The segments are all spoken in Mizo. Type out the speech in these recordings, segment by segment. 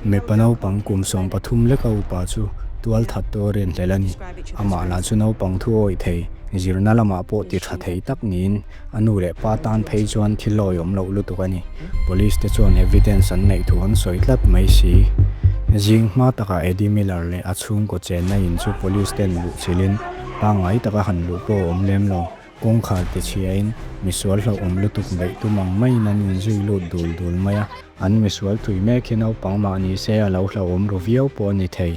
Mipa naupang kum 13 leka upa chu tualthat tur a rinhlelh a ni. Amah lah chu naupang thu awih thei, zirna lamah pawh ti tha thei tak niin a nu leh pa tan phei chuan thil awihawm loh lutuk a ni. Police te chuan evidence an neih thu an sawi tlat mai si. Zing hma takah Eddie Miller leh a chhungkaw chenna in chu police ten luhchilhin pangngai taka han luh pawh a awm lem lo. Kawngkhar ti chhiain misual hlauhawm lutuk beih tum ang maiin an inzui lut dul dul mai a. An misual tui mek hi naupang mah ni se a lo hlauhawm ru viau pawh a ni thei.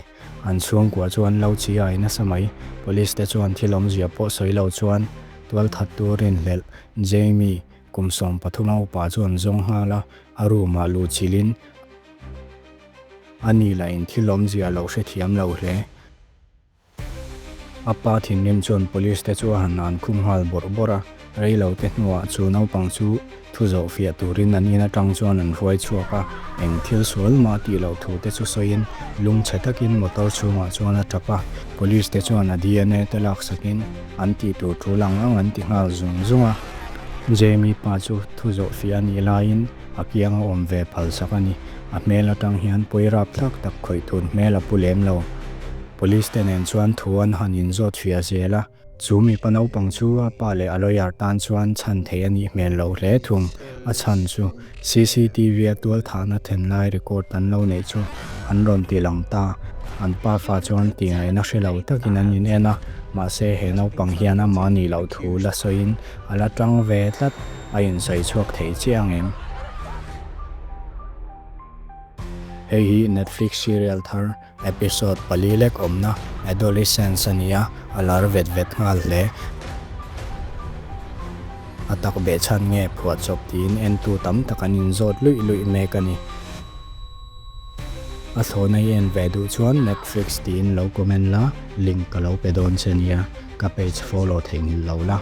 An chhungkua chu an lo chi ai nasa mai. Police te chuan thil awmzia pawh sawi lo chuan tualthat tur rinhlelh Jamie kum 13 a upa chu an zawng nghal a, a room ah luhchilhin a ni lahin thil awmzia a lo hrethiam lo hle. A pa thinrim chuan police te chu a han an khum nghal bawrh bawrh a, rei lo te hnuah chu naupang chu thu zawh fiah turin an in atang chuan an hruai chhuak a, eng thil sual mah tih loh thu te chu sawiin lungchhe takin motor chhungah chuan a tap a, police te chuan a DNA te laksakin an tih tur tul ang ang an ti nghal zung zung a. Jamie pa chu thu zawh fiah a nih laiin a kiang a awm ve phal sak a ni, a hmel atang hian pawi rapthlak tak khawih tur hmel a pu lem lo. Police te nen chuan thu an han inzawt fiah zel a, chu mipa naupang chu a pa leh a lawyer tan chuan chhan theih a nih hmel lo hle thung. A chhan chu CCTV a tualthahna then lai record an lo neih chu an rawn ti lang ta. An pa fa chuan tihngaihna hre lo takin an in en a, mahse he naupang hian amah nih loh thu la sawiin a la tang ve tlat, a insawi chhuak thei chiah ang em? Hei hi Netflix serial thar Episode pali lek awmna Adolescence a ni a, a lar vet vet nghal hle. A tak beh chhan nge phuahchawp tiin entu tam tak an inzawt luih luih mek a ni. A thlawhna i en ve duh chuan Netflix tiin lo comment la, link ka lo pe dawn che nia, ka page follow theihnghilh lo la.